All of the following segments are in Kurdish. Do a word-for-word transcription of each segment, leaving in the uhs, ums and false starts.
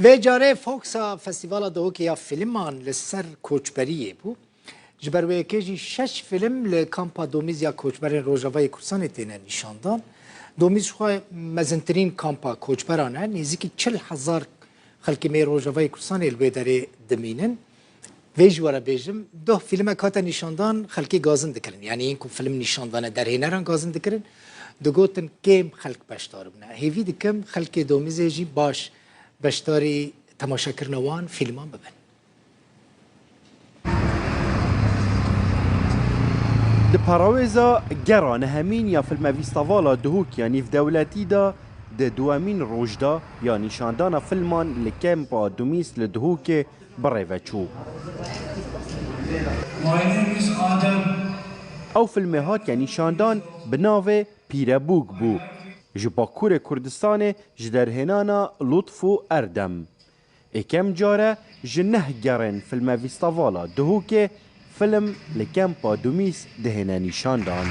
Vê carê fokusa Festîvala Dihokê ya Fîlman li ser koçberiyê bû. Ji ber wê yekê jî şeş fîlm li Kampa Domîz ya Koçberên Rojavayê Kurdistanê têne nîşandan. Domîz jixwe mezintirîn kampa koçberan e. Nêzîkî çil hezar xelkê me yê Rojavayê Kurdistanê li wê derê dimînin. Vê jî were bêjim, doh fîlmek hate nîşandan, xelkê gazin dikirin. Yanî yên ku fîlm nîşan dane derhêneran gazin dikirin, digotin kêm xelk beşdar bûne. Hêvî dikim xelkê Domîzê jî baş beşdarî temaşekirina wan fîlman bibin. Di perewêza gera nehemîn ya Filme Fîstevala Duhok ya Nîvdewletî de di duwemîn roj de ya nîşandana filman li Kempa Dumîs li Duhokê bi rê ve çû. My name is Adem. Ew filmê hatiye nîşandan bi navê Pîrebûk bû. Ji Bakurê Kurdistanê ji derhênana Lutfu Erdem. Êkem care ji neh gerên Filme Vîstavala Duhokê film li Kempa Dumîs dihêne nîşandan.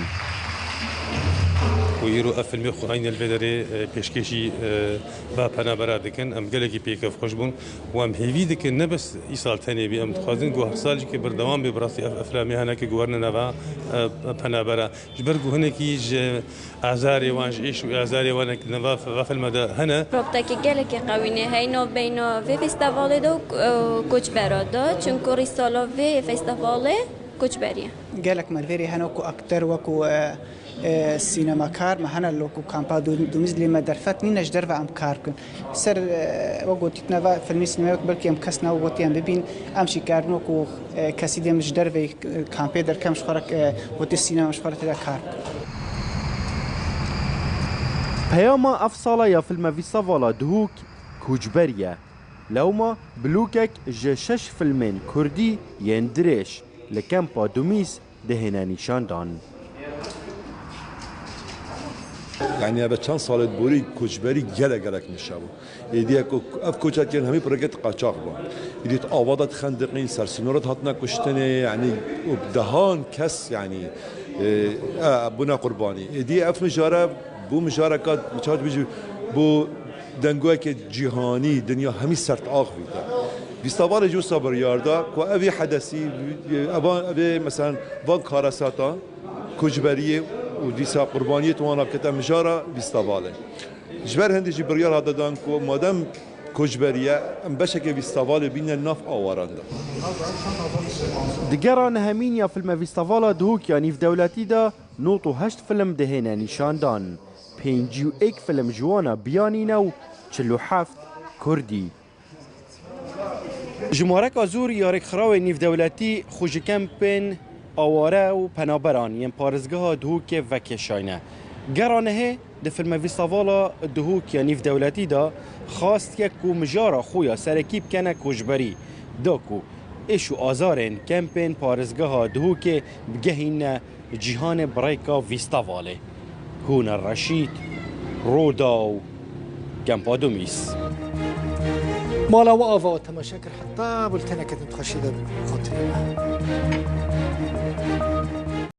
Û îro ev filmê xwe eynî li vê derê, e, pêşkêşî, e, va penabera dikin. Em gelekî pê kêfxweş bûn û em hêvî dikin ne bes îsal tenê bî, em dixwazin ku her sal jî ki berdewam bê, bi rastî ev eflamê hene ki guherine nava, e, penabera. Ji ber ku hinekî ji azarê wan, ji êş û azarê wan nek di nava va filme de hene. Rabtekî gelekî qewî ne, heyno beyno vê festivalê de û, e, koçbera de, çunku rîsala vê festivalê koçberî ye. Gelek me li vêrê hene wekû akter, wekû, e, e, sînemakar, me hene li wekû kampa Dû-, Dûmîz lê me derfet nîne ji derve em kar bikin. Ser, e, we gotî tune va filmê sînemê wek belkî em kes ne we gotî em bibîn, em şîkar bin wekû, e, kesî dê em ji derveyî, e, kampê derkem ji xwe re, e, gotî sînema ji xwe re tê de kar bikin. Peyama ev sala ya filme Vîsavala Duhok koçberî ye. Lewma blokek ji şeş filmên kurdî yên dirêj li Kempa Dumîs dihêne nîşandan. Yanî eve çend salê borî koçberî gelek gelek nişe bû. Êdî ye ku ev koçek yên hemî pireket qaçax bû. Êdî di ava de dixendiqîn, ser sînor de hatine kuştinê, yanî û dehan kes, yanî, e, e, bûne qurbanî. Êdî ev mijare bû mijareka, çawa dibêjî, bû dengoyeke cîhanî, dinya hemî sert axivîte. Vîstavalê jî wisa biryar da ku evî hedesî, evan, evê, meselen, van karesata koçberiyê û dîsa qurbaniyê wan re bikete mijara vîstavalê. Ji ber hindê jî biryar hate dan ku madem koçberiye, em beşeke vîstavalê bîne nav awaran de. Di gera nehemîn ya filme Vîstavala Duhok ya Nîvdewletî de nod û heşt film dihêne nîşandan. Pêncî û êk film ji wan a biyanî ne û çil û heft kurdî. Jimareka zor ya rêkxirawên nîvdewletî xwe ji kempên aware û penaberan yên parêzgeha Duhokê vekêşayne. Gera nehê di filme Vîstavala Duhok ya Nîvdewletî de xastiye ku mijara xwe ya serekî bikene koçberî, da ku êş û azarên kempên parêzgeha Duhokê bigehîne cîhanê bi rêka Vîstavalê. Huner Reşîd, Rodaw, Kempa Dumîs. Mala we ava temaşe kir, heta bulteneke din xweşî de bin. Xatirê me.